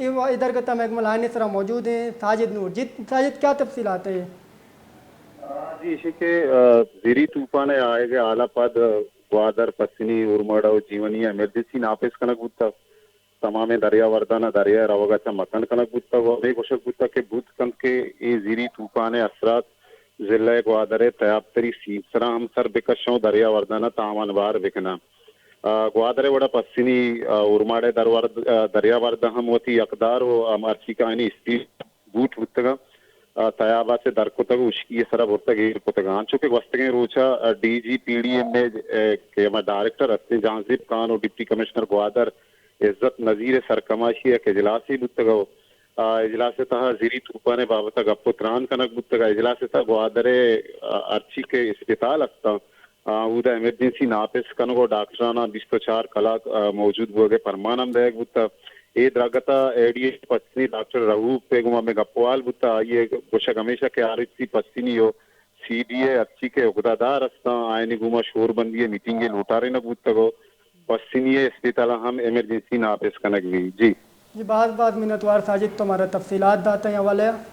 اے درگت ءَ مئے گوما لائن ءِ سرا موجود ایں ساجد نور۔ جی ساجد، کیا تفصیلات ایں؟ جی، ایشی کہ، آ، زیری طوفان ءِ آیگ ءِ حال ءَ پد گوادر، پسنی، اورماڑہ ءُ جیونی ءَ ایمرجنسی ناپس کنگ بوتگ۔ تمامیں دریاوردان ءَ دریا ءِ روگ ءَ چہ مکن کنگ بوتگ ءُ ہمے گوشگ بوتگ کہ بوت کنت کہ اے زیری طوفان ءِ اثرات ضلع گوادر ءِ تیابتری سیمسراں ہم سر بکشاں ءُ دریاوردان ءَ تاوان بار بکناں۔ آ، گوادر ءِ وڑا پسنی، آ، اورماڑہ ءِ درورد-، آ، دریاورد ءَ ہم وتی اقدار ءُ، آ، مرچی کہ آیانی اسپیڈ بوٹ بوتگ اَنت، آ، تیاب ءَ چہ در کتگ ءُ ہشکی ءِ سرا برتگ ایر کتگ اَنت۔ انچو کہ گوستگیں روچ ءَ، آ، D G P D M ءِ، آ، کہ ہما ڈائریکٹر ہستیں جہانزیب خان ءُ ڈپٹی کمشنر گوادر عزت نذیر ءِ سرکماشی ءَ یک اجلاسے بوتگ ءُ آ، اجلاس ءِ تہا زیری طوفان ءِ بابت ءَ گپ ءُ تران کنگ بوتگ۔ اجلاس ءِ تہا گوادر ءِ، آ، ہرچی کہ اسپتال ہستاں، آ، اودا ایمرجنسی ناپس کنگ ءُ ڈاکٹراناں بیست ءُ چار کلاک، آ، موجود بوگ ءِ پرمان ہم دئیگ بوتگ۔ اے درگت ءَ اے ڈی ایم پسنی ڈاکٹر رؤف ءِ گوما مئے گپ ءُ ہال بوتگ۔ آئی ءِ گوشگ ہمیش اَت کہ آر ایچ سی پسنی ءُ سی بی اے ہرچی کہ عہدہ دار ہستاں، آیانی گوما شوربندی ءِ میٹنگے لوٹارینگ بوتگ ءُ پسنی ءِ اسپتال ءَ ہم ایمرجنسی ناپس کنگ بیت۔ جی۔ جی، باز باز منتوار ساجد، تو مارا تفصیلات داتگ اے حوالہ ءَ۔